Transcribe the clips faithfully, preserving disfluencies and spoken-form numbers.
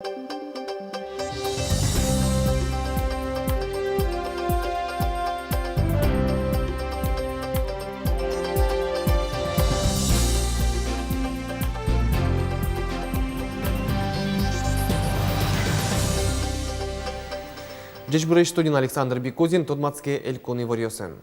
Ӟечбуресь! Студиын Александр Бикузин. Тодматске элькун иворъёсын.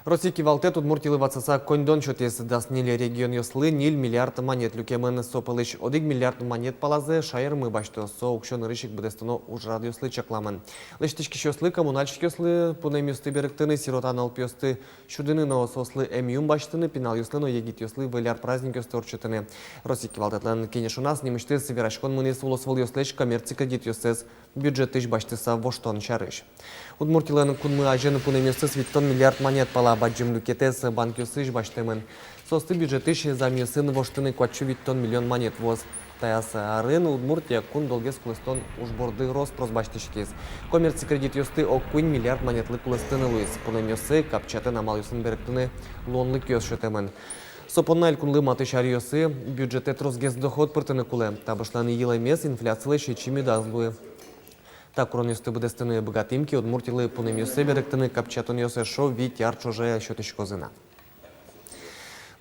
Россия кивалтэт Удмуртилы ватсаса коньдон сётӥз. Дас ньыль регионъёслы ньыль миллиард манет люкемын. Со пӧлысь одӥг миллиард манет палазэ шаермы басьтоз. Со уксё нырысь ик быдэстоно ужрадъёслы чакламын. Лэсьтӥськисьёслы, коммунальщикъёслы пунэмъёсты берыктыны, сирота нылпиосты сюдыны но соослы эмъюм басьтыны, пиналъёслы но егитъёслы Выль ар праздникъёсты ортчытыны. Россия кивалтэтлэн кенешоназ нимысьтыз вераськон мынӥз улосвылъёслэсь коммерци кредитъёссэс бюджетысь басьтыса воштон сярысь. Удмуртилэн кунмы азьын пунэмъёсыз витьтон миллиард манет пала. Бадӟым люкетэз банкъёсысь басьтэмын. Соосты бюджетысь замъёсын воштыны куатьсю витьтон миллион манет вуоз. Таяз арын Удмуртия кун долгез кулэстон уж борды рос-прос басьтӥськиз. Коммерци кредитъёсты ог куинь миллиард манетлы кулэстыны луиз. Пунэмъёссэ капчатэн амалъёсын берыктыны луонлыкъёс сётэмын. Со понна элькунлы матысь аръёсы бюджетэ тросгес доход пыртыны кулэ. Табышлэн йылэмез инфляцилэсь ичи медаз луы. Та куронъёсты быдэстыны быгатӥм ке, Удмуртилы пунэмъёссэ берыктыны капчатонъёс эшшо вить ар ӵоже сётӥськозы на.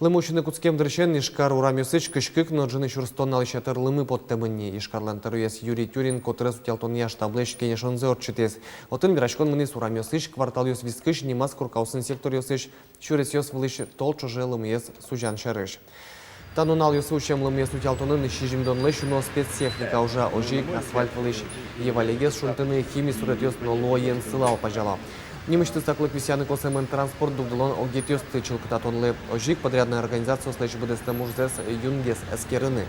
Лымы усьыны кутскем дырысен Ижкар урамъёсысь кызь кык но ӝыны сюрс тонналэсь ятыр лымы поттэмын ни. Ижкарлэн тӧроез Юрий Тюрин котырес утялтонъя штаблэсь кенешонзэ ортчытӥз. Отын вераськон мынӥз урамъёсысь, кварталъёс вискысь, нимаз коркаосын секторъёсысь сюресъёс вылысь тол ӵоже лымыез сузян сярысь. Та нуналъёсы усем лымыез утялтонын сизьымдонлэсь уно спецтехника ужа. Озьы ик асфальт вылысь йӧвалегес шунтыны, хими суретъёс но луоен сылал пазяло. Нимысьтыз саклык висъяны косэмын транспорт дугдылон огетъёсты чылкытатонлы, озьы ик подрядной организациослэсь быдэстэм ужзэс юнгес эскерыны.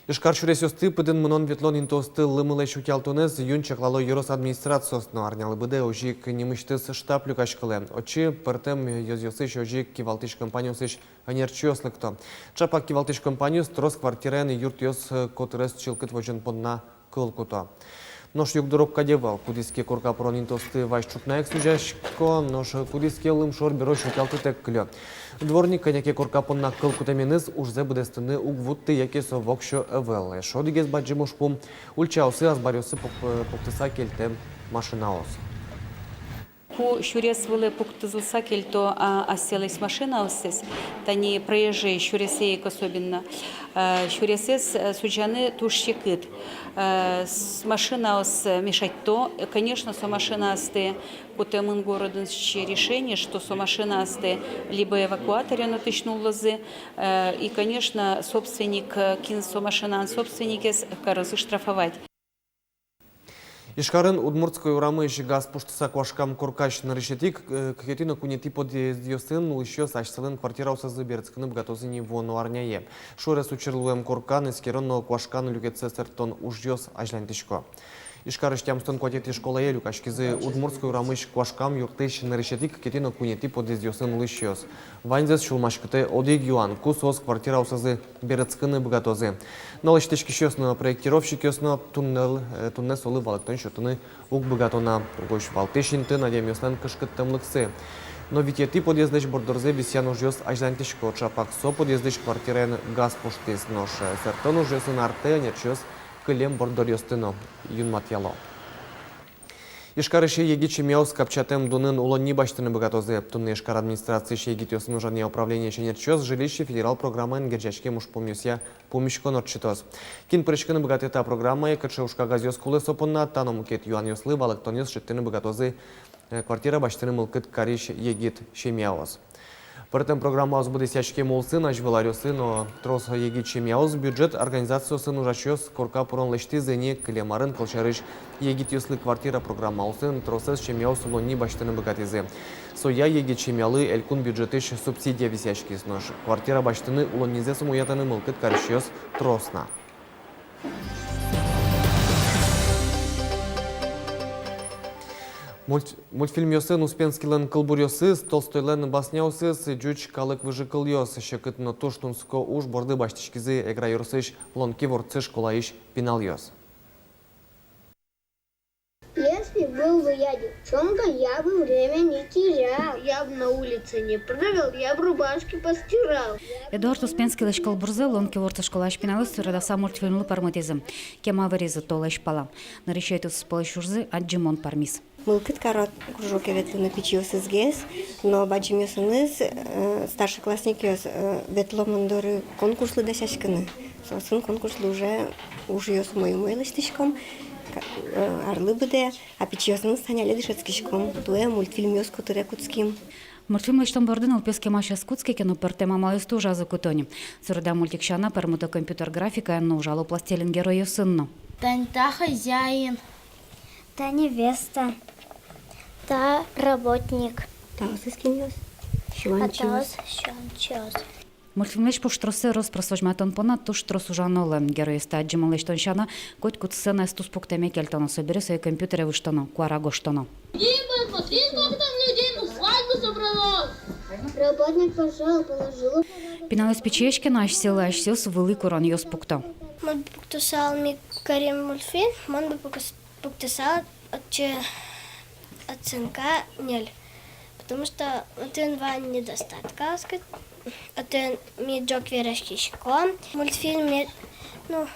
Ижкар сюресъёсты пыдын мынон-ветлон интыосты лымылэсь утялтонэз юн чаклало ёрос администрациос но. Арнялы быдэ озьы ик нимысьтыз штаб люкаськылэ. Отчы пӧртэм ёзъёсысь, озьы ик кивалтӥсь компаниосысь ӧнерчиос лыкто. Чапак кивалтӥсь компаниос трос квартираен юртъёс котырес чылкыт возён понна кыл куто. Нош югдур огкадь ӧвӧл. Кудӥз ке корка пырон интыосты вазь ӵукна ик сузясько, нош кудӥз ке лымшор берозь утялтытэк кылё. Дворник кӧня ке корка понна кыл кутэменыз ужзэ быдэстыны уг вутты яке со воксё ӧвӧл. Эшшо одӥгез бадӟым ужпум — ульчаосы, азбаръёсы пук-, пуктыса кельтэм машинаос. Ку сюрес вылэ пуктылыса кельто, а, асьсэлэсь машинаоссэс, тани проезжей сюресэ ик особенно, э, сюресэз, э, сузяны туж секыт. Э, с-, машинаос, э, мешатьто, э, конечно, со машинаосты кутэмын городын сыӵе решение, что со машинаосты либо эвакуаторен отысь нуллозы, э, и, конечно, собственник, э, кин со машинаын собственникез, карозы штрафовать. Ижкарын Удмуртской урамысь газ пуштыса куашкам коркась нырысетӥ, э, кыкетӥ но куинетӥ подъездъёсын улӥсьёс асьсэлэн квартираосазы берытскыны быгатозы ни вуоно арняе. Шуэрес учыр луэм коркан эскерон но куашкан люкетсэ сэрттон ужъёс азьланьтӥсько. Ижкарысь тямыстон куатетӥ школае люкаськизы Удмуртской урамысь куашкам юртысь нырысетӥ, кыкетӥ но куинетӥ подъездъёсын улӥсьёс. Ваньзэс сюлмаськытэ одӥг юан: ку соос квартираосазы берытскыны быгатозы. Но лэсьтӥськисьёс но, проектировщикъёс но туннэ, э, туннэ солы валэктон сётыны уг быгато на. Угось валтӥсь интыын адямиослэн кышкыттэмлыксы. Но витетӥ подъездлэсь борддорзэ висъян ужъёс азьланьтӥсько. Чапак со подъездысь квартираен газ пуштӥз. Нош, э, сэрттон ужъёсын артэ ӧнерчиос кылем борддоръёсты но юнматъяло. Ижкарысь егит семьяос капчатэм дунын улонни басьтыны быгатозы. Туннэ Ижкар администрациысь егитъёсын ужанъя управлениысь ӧнерчиос «Жилище» федерал программаен герӟаськем ужпумъёсъя пумиськон ортчытоз. Кин пыриськыны быгатэ та программае, кыӵе ужкагазъёс кулэ со понна, та но мукет юанъёслы валэктонъёс шедьтыны быгатозы, э, квартира басьтыны мылкыд карись егит семьяос. Пӧртэм программаос быдэсъяськем улсын азьвыл аръёсы но трос егит семьяос, бюджет организациосын ужасьёс корка пырон лэсьтӥзы ни. Кылем арын, кылсярысь, егитъёслы квартира программа улсын тросэз семьяос улонни басьтыны быгатӥзы. Соя егит семьялы элькун бюджетысь субсидия висъяськиз. Нош квартира басьтыны, улоннизэс умоятыны мылкыд карисьёс трос на. Мульт-, мультфильмъёсын Успенскийлэн кылбуръёсыз, Толстойлэн басняосыз, ӟуч калык выжыкылъёс — секыт но туж тунсыко уж борды басьтӥськизы Эгра ёросысь Лонки вордсы школаысь пиналъёс. Если был бы Я, девчонка, я бы время не терял. Я бы на улице не прыгал, я бы рубашки постирал. Эдуард Успенскийлэсь кылбурзэ Лонки вордскем школаысь пиналъёс суредаса мультфильмлы пӧрмытӥзы. Кема выризы толэзь пала. Нырысетӥосыз пӧлысь ужзы адӟымон пӧрмиз. Мылкыд каро кружоке ветлыны пичиосызгес, но бадӟымъёсыныз, э, старшеклассникъёс, э, ветло мон доры конкурслы дасяськыны. Соосын конкурслы уже ужъёс умой-умой лэсьтӥськом, ка-, э, арлы быдэ, а пичиосыныз Санялы дышетскиськом, туэ мультфильмъёс котыре кутским. Мультфильм лэсьтон борды нылпиос кемалась ӧз кутске ке но, пӧртэм амалъёсты ужазы куто ни. Суреда мультик сяна, пӧрмыто компьютер графикаен но, ужало пластилин геройёсын но. Тани та хозяин. Та невеста. Та работник. Таосыз кинъёс? А сюанчиос. Таос сюанчиос. Мультфильмлэсь пуштроссэ рос-прос возьматон понна туж трос ужано луэ. Геройёсты адӟымон лэсьтон сяна, котькуд сценаез туспуктэме кельтоно, собере сое компьютере выжтоно, куара гожтоно. Дима, смотри, сколько там людей на свадьбу собралось. Работник пошёл, положил. Пиналъёс пичиесь ке но, асьсэлы асьсэос вылӥ куронъёс пукто. Мон бы пуктысал, ми карим мультфильм, мон бы пуктыс-, пуктысал отчы оценка ньыль. Потому что отын вань недостатка, отын ми ӝог вераськиськом. Мультфильм, ну,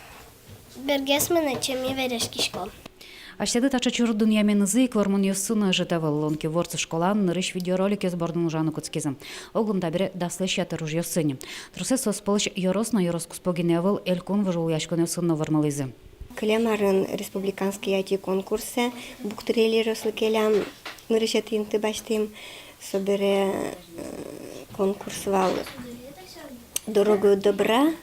бергес мынэ, чем ми вераськиськом. Асьсэды таӵе чурыт дунъяменызы ик вормонъёссы но ӧжыт ӧвӧл. Лонки вордскем школаын нырысь видеороликъёс бордын ужаны кутскизы. Оглом табере даслэсь ятыр ужъёссы ни. Тросэз соос пӧлысь ёрос но ёрос куспо гинэ ӧвӧл, элькун вожвылъяськонъёсын но вормылӥзы. Кылем арын республиканский айти-конкурсэ Букты Рель ёрослы келям, нырысетӥ инты басьтӥм. Собере, э, конкурс вал «Дорогою добра».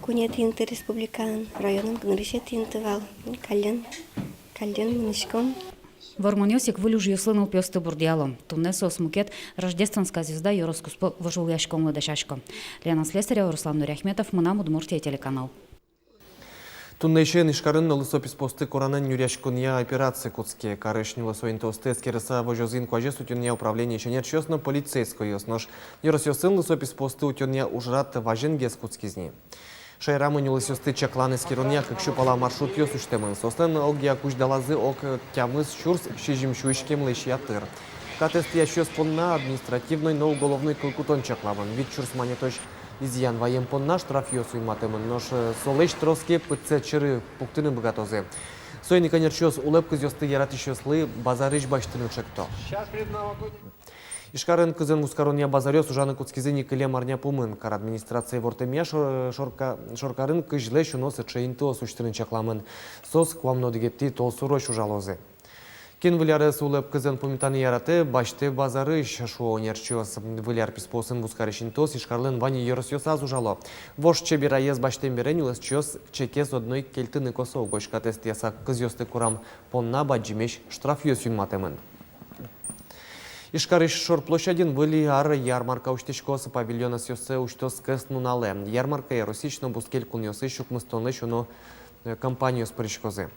Куинетӥ инты республикаын, районын нырысетӥ инты вал. Каллен, каллен мынӥськом. Вормонъёс ик выль ужъёслы нылпиосты бурдъяло. Туннэ соос мукет «Рождественская звезда» ёрос куспо вожвылъяськонлы дасясько. Лена Слесарева, Руслан Нуриахметов, «Мынам Удмуртие» телеканал. Туннэысен Ижкарын но лысо писпуосты коронэн нюръяськонъя операция кутске. Карысь нюлэсо интыосты эскерыса, возёзы инкуазез утёнъя управлениысь ӧнерчиос но полицейскойёс. Нош ёросъёсын лысо писпуосты утёнъя ужрад вазенгес кутскиз ни. Шаерамы нюлэсъёсты чаклан-эскеронъя кык сю пала маршрутъёс усьтэмын. Соослэн огъя кузьдалазы ог тямыс сюрс сизьым сю иськемлэсь ятыр. Катэз тӥясьёс понна административной но уголовной кыл кутон чакламын. Вить сюрс манетозь изъян ваем понна штрафъёс уйматэмын. Нош, э, солэсь тросгес пытсэт сьӧры пуктыны быгатозы. Соин ик ӧнерчиос улэп кызъёсты яратӥсьёслы базарысь басьтыны чекто. Ижкарын кызэн вузкаронъя базаръёс ужаны кутскизы ни кылем арня пумын. Кар администрация ивортэмъя, шор-, шорка-, шоркарын кызьлэсь уно сыӵе интыос усьтыны чакламын. Соос куамын одӥгетӥ толсурозь ужалозы. Кин Выль арез улэп кызэн пумитаны яратэ, басьтэ базарысь, шуо ӧнерчиос. Выль ар писпуосын вузкарись интыос Ижкарлэн вань ёросъёсаз ужало. Вож чебераез басьтэм бере нюлэсчиос чекез одно ик кельтыны косо. Угось катэз тӥяса кызъёсты курам понна бадӟымесь штрафъёс юнматэмын. Ижкарысь шор площадьын Выль ар ярмарка усьтӥськоз. Павильон ӧсъёссэ усьтоз кӧснуналэ. Ярмаркае Россиысь но бускель кунъёсысь укмыстонлэсь уно, э, компаниос пыриськозы.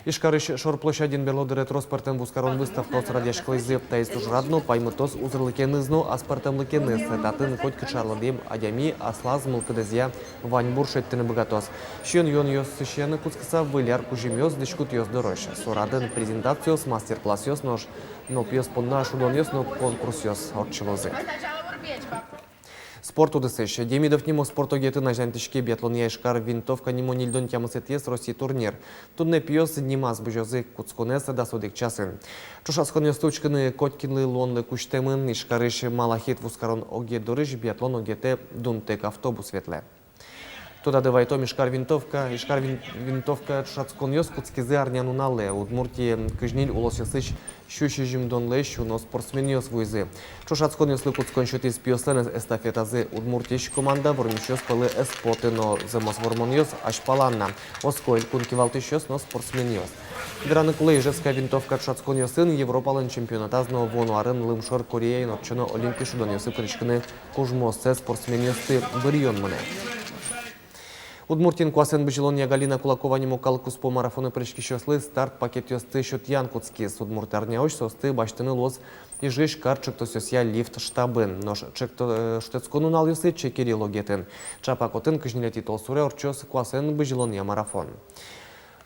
Ижкарысь шор площадьын берло дыре трос пӧртэм вузкарон выставкаос радъяськылӥзы. Таиз ужрад но паймытоз узырлыкеныз но аспӧртэмлыкеныз. Татын котькыӵе арлыдъем адями аслаз мылкыдызъя ваньбур шедьтыны быгатоз. Сиён-юонъёсысен кутскыса, Выль ар кузьымъёс, дӥськутъёс дорозь. Со радын презентациос, мастер-классъёс, нош нылпиос понна шудонъёс но конкурсъёс ортчылозы. Спорт удысысь. Демидов нимо спорт огетын азьланьтӥське биатлонъя «Ижкар винтовка» нимо ньыльдон тямысэтӥез Россия турнир. Туннэ пиос нимаз бызёзы. Кутсконэз дас одӥг часын. Ӵошатсконъёсты учкыны котькинлы луонлык усьтэмын. Ижкарысь «Малахит» вузкарон огет дорысь биатлон огетэ дунтэк автобус ветлэ. Тодады вайтом, «Ижкар винтовка», «Ижкар вин-, винтовка» ӵошатсконъёс кутскизы арнянуналэ. Удмуртие кызь ньыль улосъёсысь сю сизьымдонлэсь уно спортсменъёс вуизы. Ӵошатсконъёслы кутскон сётӥз пиослэн эс-, эстафетазы Удмуртиысь команда. Вормисьёс пӧлы ӧз поты но, зэмос вормонъёс азьпалан на. Оско элькун кивалтӥсьёс но спортсменъёс. Вераны кулэ, Ижевская винтовка ӵошатсконъёсын Европалэн чемпионатаз но вуоно арын Лымшор Кореяын ортчоно олимпи шудонъёсы пыриськыны кужмоссэ спортсменъёсты быръён мынэ. Удмуртиын куасэн бызьылонъя «Галина Кулакова» нимо калык куспо марафонэ пыриськисьёслы старт пакетъёсты сётъян кутскиз. Удмурт арняозь соосты басьтыны луоз Ижысь кар ӵектосъёсъя «Лифт» штабын. Нош ӵекто-, э, шутэтскон нуналъёсы Чекерил огетын. Ӵапак отын кызь ньылетӥ толсуре ортчоз куасэн бызьылонъя марафон.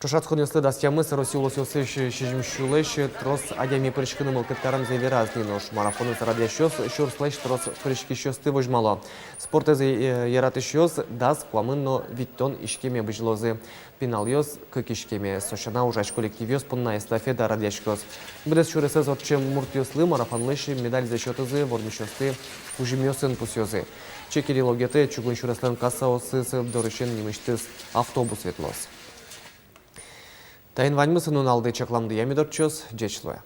Ӵошатсконъёслы дас тямыс Россия улосъёсысь сизьым сюлэсь трос адями пыриськыны мылкыд каремзэ вераз ни. Нош марафонэз радъясьёс сюрслэсь трос пыриськисьёсты возьмало. Спортэз, э, яратӥсьёс дас, куамын но витьтон иськеме бызьылозы. Пиналъёс кык иськеме. Со сяна, ужась коллективъёс понна эстафета радъяськоз. Быдэс сюресэз ортчем муртъёслы марафонлэсь медальзэ сётозы, вормисьёсты кузьымъёсын пусъёзы. Чекири логетэ чугун сюреслэн кассаосыз дорысен нимысьтыз автобус ветлоз. Таин ваньмыз. Нуналды чакламдыя мед ортчоз. Ӟеч луэ.